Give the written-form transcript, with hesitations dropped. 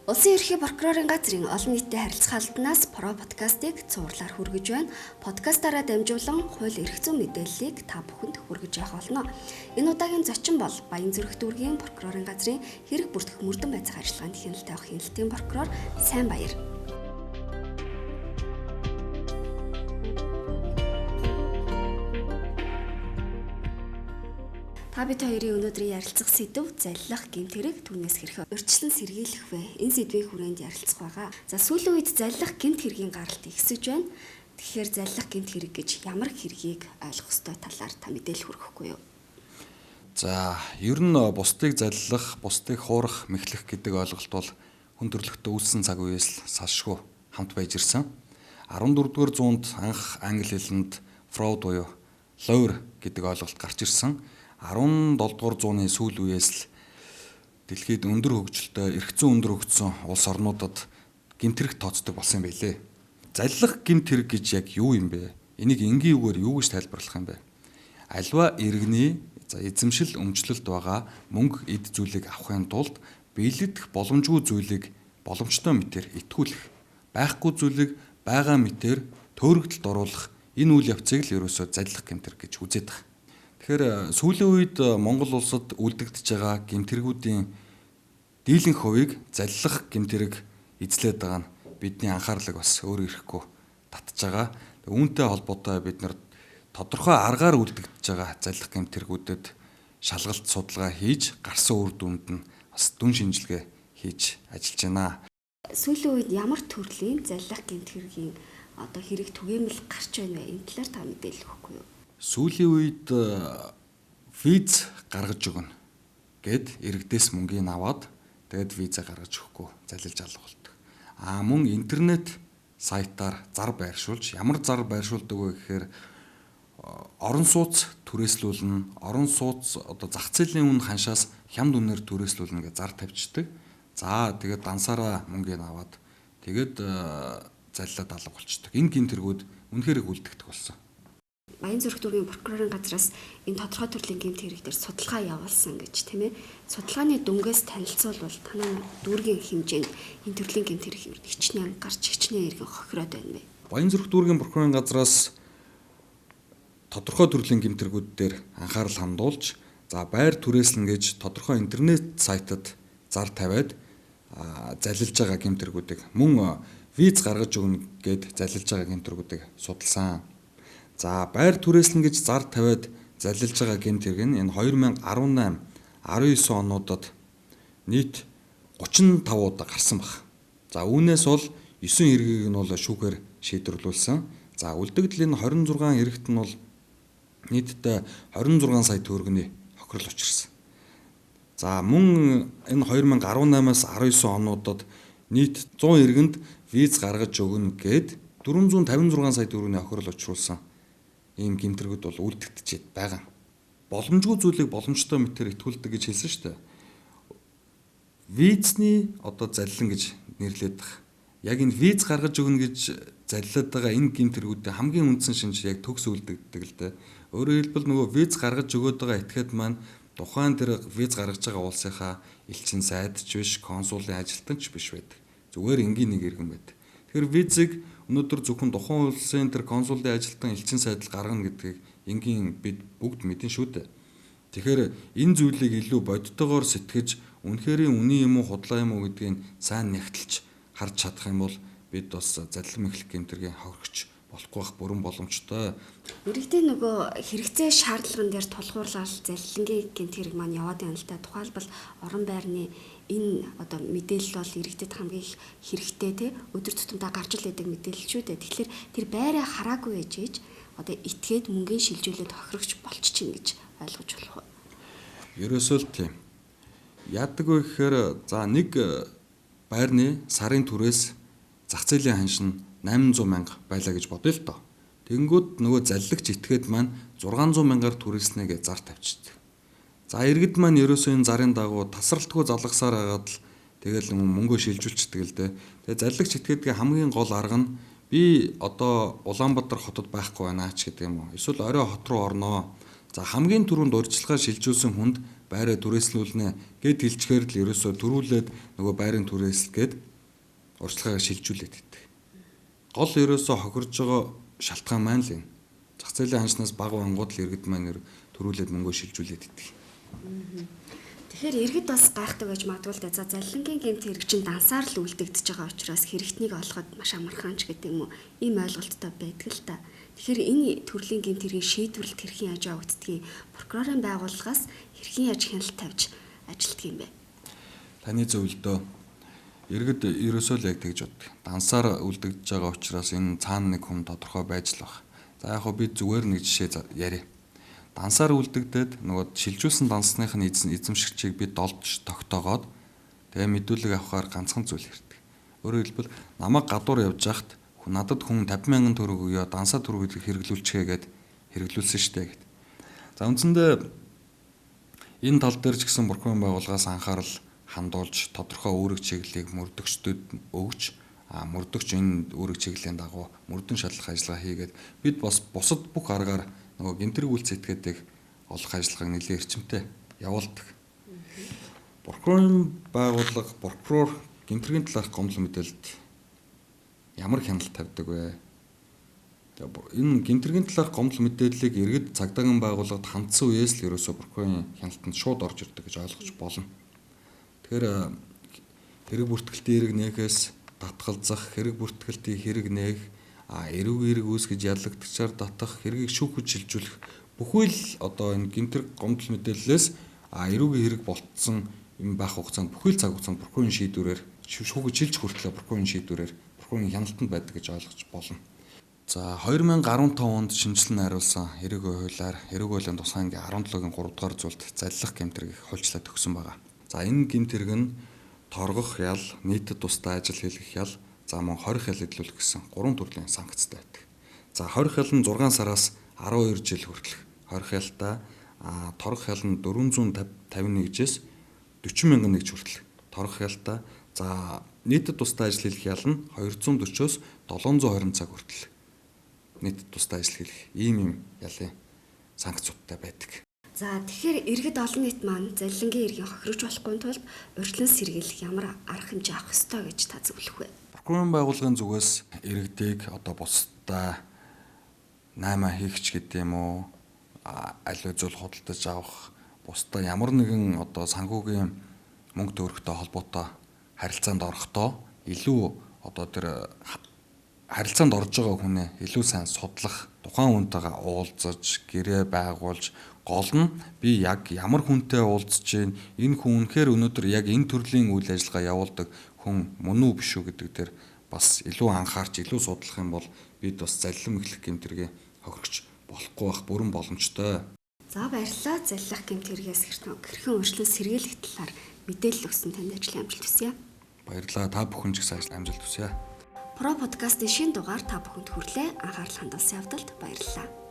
Улсын ерөнхий прокурорын газрын олон нийтэд харилцах албанаас Про подкастыг цувралаар хүргэж байна. Подкастаараа дамжуулан хууль эрх зүйн мэдээллийг та бүхэнд хүргэж явах болно. Энэ удаагийн зочин бол Баянзүрх дүүргийн прокурорын газрын хэрэг бүртгэх мөрдөн байцаах ажиллагаанд хяналт тавих хяналтын прокурор Сайн Баяр. Та бид хоёрын өнөөдрийн ярилцах сэдэв заллах гэмт хэрэг түүнээс хэрхэн урьдчилан сэргийлэх вэ? Энэ сэдвийн хүрээнд ярилцах байгаа. За сүүлийн үед заллах гэмт хэргийн гаралт ихсэж байна. Тэгэхээр заллах гэмт хэрэг гэж ямар хэргийг ойлгох ёстой талаар та мэдээлэл хүргэхгүй юу? За ер нь бусдыг заллах, бусдыг хуурах, мэхлэх гэдэг ойлголт бол хүн төрөлхтөө үүссэн цаг үеэс л салшгүй хамт байж ирсэн. 14-р зуунд анх англи хэлэнд fraud буюу ловер гэдэг ойлголт гарч ирсэн. 17 дугаар зууны сүүл үеэс л дэлхийд өндөр хөгжилтэй, эрх зүйн өндөр хөгжсөн улс орнуудад гэмт хэрэг тооцдог болсон юм байлээ. Заллах гэмт хэрэг гэж яг юу юм бэ? Энийг энгийн үгээр юу гэж тайлбарлах юм бэ? Альва иргэний за эзэмшил өмчлөлд байгаа мөнгө эд зүйлийг авахын тулд биелэгдэх боломжгүй зүйлийг боломжтой мэтээр итгүүлэх, байхгүй зүйлийг байгаа мэтээр төөрөгдөлд оруулах энэ үйл явцыг л ерөөсөө заллах гэмт хэрэг гэж үзээд байгаа. Тэгэхээр сүүлийн үед Монгол улсад үлдэгдэж байгаа гэмт хэрэгүүдийн дийлэнх хувийг заллах гэмт хэрэг эзлээд байгаа нь бидний анхаарлыг бас өөр ирэхгүй татж байгаа. Үүнтэй холбоотой бид нар тодорхой аргаар үлдэгдэж байгаа заллах гэмт хэрэгүүдэд шалгалт судалгаа хийж гарсан үр дүнд нь бас дүн шинжилгээ хийж ажиллаж байна. Сүүлийн үед ямар төрлийн заллах гэмт хэргийн одоо хэрэг түгээмэл гарч байна вэ? Энэ талаар та мэдээлэл өгөхгүй юу? Сүүлийн үед виз гаргаж өгнө гэд иргэдээс мөнгийг аваад тэгээд виза гаргаж өгөхгүй залилж алга болдог. А мөн интернет сайтаар зар байршуулж, ямар зар байршуулдаг вэ гэхээр орон сууц түрээслүүлнэ, орон сууц одоо зах зээлийн үн ханшаас хямд үнээр түрээслүүлнэ гэж зар тавьчихдаг. За тэгээд дансаараа мөнгийг аваад тэгээд заллаад алга болчдөг. Энэ гэмт хэрэгүүд үнэхээр их үлдэгдэх болсон. Баянзүрх дүүргийн прокурорын газраас энэ тодорхой төрлийн гэмт хэрэг дээр судалгаа явуулсан гэж тийм ээ. Судалгааны дүнгээс танилцуулбал танай дүүргийн хэмжээнд энэ төрлийн гэмт хэрэг хичнээн гарч хичнээн иргэн хохироод байна вэ? Баянзүрх дүүргийн прокурорын газраас тодорхой төрлийн гэмт хэрэгүүд дээр анхаарал хандуулж, за байр түрээслэн гэж тодорхой интернет сайтад зар тавиад залилж байгаа гэмт хэрэгүүдийг мөн виз гаргаж өгнө гэд залилж байгаа гэмт хэрэгүүдийг судалсан. За байр түрээслэн гэж зар тавиад залилж байгаа гэмт хэрэг нь энэ 2018 19 онуудад нийт 35 удаа гарсан баг. За үүнээс бол 9 эргийг нь бол шүүхээр шийдвэрлүүлсэн. За үлдэгдэл энэ 26 эрэгт нь бол нийтдээ 26 сая төгрөгийн хохирол учирсан. За мөн энэ 2018-аас 19 онуудад нийт 100 иргэнд виз гаргаж өгнө гэд 456 сая төгрөгийн хохирол учруулсан. Ийм гэмт хэрэгүүд бол үлдэгдчихэд байгаа. Боломжгүй зүйлийг боломжтой мэтээр итгүүлдэг гэж хэлсэн шүү дээ. Визний одоо заллан гэж нэрлэдэг. Яг энэ виз гаргаж өгнө гэж заллаад байгаа энэ гэмт хэрэгүүдийн хамгийн үндсэн шинж яг төгс үлдэгддэг л дээ. Өөрөөр хэлбэл нөгөө виз гаргаж өгөөд байгаа этгээд маань тухайн тэр виз гаргаж байгаа улсынхаа элчин сайд ч биш, консулын ажилтан ч биш байдаг. Зүгээр энгийн нэг иргэн байдаг. Тэгэхээр визийг өнөөдөр зөвхөн тухайн улсын тэр консулын ажилтан элчин сайдл гаргана гэдгийг энгийн бид бүгд мэдэн шүү дээ. Тэгэхээр энэ зүйлийг илүү бодитойгоор сэтгэж үнэхэрийн үнэн юм уу худлаа юм уу гэдгийг сайн нягтлж харж чадах юм бол бид бас заллан мэхлэх гэмт хэргийн хохирогч болохгүй байх бүрэн боломжтой. Иргэдийн нөгөө хэрэгцээ шаардлаган дээр тулгуурлал заллангийн гэмт хэрэг маань яваад байна л да. Тухайлбал орон байрны энэ одоо мэдээлэл бол иргэдэд хамгийн их хэрэгтэй те өдөр тутамдаа гарч ил байдаг мэдээлэл шүү дээ. Тэгэхээр тэр байраа хараагүй байж ээж одоо итгээд мөнгөний шилжүүлээд хохирогч болчихно гэж ойлгож болох уу? Ерөөсөө л тийм. Яадаг вэ гэхээр за нэг байрны сарын түрээс зах зээлийн ханш нь 800 мянга байлаа гэж бодъё л доо. Тэнгүүд нөгөө заллагч итгээд маань 600 мянгаар түрээснэ гэж зар тавьчихдаг. За иргэд маань ерөөсөө энэ зарын дагуу тасралтгүй залгасаар хагаад л тэгэл мөнгөө шилжүүлчихдэг л дээ. Тэгээ заллагч итгээдгээ хамгийн гол арга нь би одоо Улаанбаатар хотод байхгүй байна ч гэдэг юм уу. Эсвэл орой хот руу орноо. За хамгийн түрүүнд урьдчилгаа шилжүүлсэн хүнд Байраа түрээслүүлнэ гэд хэлчихээр л ерөөсөө түрүүлээд нөгөө байрын түрээсэл гээд урьдчилгаагаа шилжүүлээд иддэг. Гол ерөөсөө хохирж байгаа шалтгаан маань л энэ. Зах зээлийн ханшнаас бага бангууд л иргэд маань төрүүлээд мөнгөө шилжүүлээд иддэг. Тэгэхээр иргэд бас гайхдаг байж магадгүй л дээ. За, заллингийн гэмт хэрэг чинь дансаар л үлдэгдэж байгаа учраас хэрэгтнийг олоход маш амархан ч гэдэг юм уу. Ийм ойлголттой байдаг л та. Тэгэхээр энэ төрлийн гэмт хэргийн шийдвэрлэлт хэрхэн яаж явагддгийг, прокурорын байгууллагаас хэрхэн яаж хяналт тавьж ажилладаг юм бэ? Таны зөвлөдөө иргэд ерөөсөө л яг тэгж боддог. Дансаар үлдэгдэж байгаа учраас энэ цаана нэг хүн тодорхой байж л баг. За, яг хөө би зүгээр нэг жишээ ярья. Дансаар үлдэгдээд нөгөө шилжүүлсэн дансных нь эзэмшигчийг бид долж тогтоогоод тэгээ мэдүүлэг авахаар ганцхан зүйл хэрдэг. Өөрөөр хэлбэл, намайг гадуур явж байхад надад хүн 50 мянган төгрөг өгөө, дансаа төгрөг хэрэглүүлчихээ гэд хэрэглүүлсэн штэ гэд. За, үндсэндээ энэ тал дээр ч гэсэн прокурорын байгууллагаас анхаарал хандуулж, тодорхой үүрэг чиглэлийг мөрдөгчдөд өгч, мөрдөгч энэ үүрэг чиглэлийн дагуу мөрдөн шалгах ажиллагаа хийгээд бид бас бусад бүх аргаар нөгөө гэмтрэг үйлц этгээдийг олох ажиллагааг нэлээд эрчимтэй явуулдаг. Прокурорын байгууллага, прокурор гэмтрэгийн талаарх гомдол мэдээлэлд ямар хяналт тавьдаг вэ? Энэ гэмтрэгийн талаарх гомдол мэдээллийг иргэд цагдаагийн байгууллагад хандсан үеэс л ерөөсөө прокурорын хяналтанд шууд орж ирдэг гэж ойлгож болно. Тэгэхээр хэрэг бүртгэлтийн хэрэг нээхээс татгалзах, хэрэг бүртгэлтийн хэрэг нээх, эрүүг хэрэг үүсгэж ялагдагчаар татах, хэргийг шүүхэд шилжүүлэх бүхэл л одоо энэ гэмтрэг гомдол мэдээллээс эрүүгийн хэрэг болтсон юм байх хугацаанд, бүхэл цаг хугацаанд прокурорын шийдвэрээр шүүхэд шилжих хүртлээр прокурорын шийдвэрээр, прокурорын хяналтанд байдаг гэж ойлгож болно. За, 2015 онд шинжилэн найруулсан эрүүгийн хуулиар эрүүг хуулийн тусгай ангийн 17-гийн 3 дугаар зүйлд заллах гэмт хэргийг хуульчлаад өгсөн байгаа. За, энэ гэмт хэрэг нь торгох ял, нийтэд тустай ажил хийлгэх ял, за мөн хорих ял эдлүүлэх гэсэн гурван төрлийн санкцтай байдаг. За, хорих ял нь 6 сараас 12 жил хүртэлх хорих ялтай, торгох ял нь 451-ээс 40 мянган нэгж хүртэл торгох ялтай. За, нийтэд тустай ажил хийлгэх ял нь 240-оос 720 цаг хүртэл нийтэд тустай ажил хийх ийм юм ялын санкцуудтай байдаг. За, тэгэхээр иргэд олон нийт маань заллингийн эргийн хохирогч болохгүй тулд урьдчилан сэргийлэх ямар арга хэмжээ авах ёстой гэж та зөвлөх вэ? Прокурорын байгууллагын зүгээс иргэдийг одоо бусдаа наймаа хийгч гэдэг юм уу, аль зүйл худалдаж авах, бусдаа ямар нэгэн одоо санхүүгийн мөнгө төгрөгтэй холбоотой харилцаанд орохдоо илүү одоо тэр харилцаанд орж байгаа хүнээ илүү сайн судлах, тухайн хүнтэйгээ уулзаж, гэрээ байгуулж, гол нь би яг ямар хүнтэй уулзж гин, энэ хүн үнэхээр өнөөдөр яг энэ төрлийн үйл ажиллагаа явуулдаг хүн мөн үү, биш үү гэдэг дээр бас илүү анхаарч, илүү судлах юм бол бид бас заллин мэхлэх гэмт хэргийн хохирогч болохгүй байх бүрэн боломжтой. За, баярлалаа. Заллах гэмт хэрэгээс хэрхэн урьдчилан сэргийлэх талаар мэдээлэл өгсөн танд ажлын амжилт хүсье. Баярлалаа. Та бүхэн ч гэсэн амжилт хүсье. Про подкастын шинэ дугаар та бүхэнд хүрлээ. Анхаарал хандуулсан явдалд баярлалаа.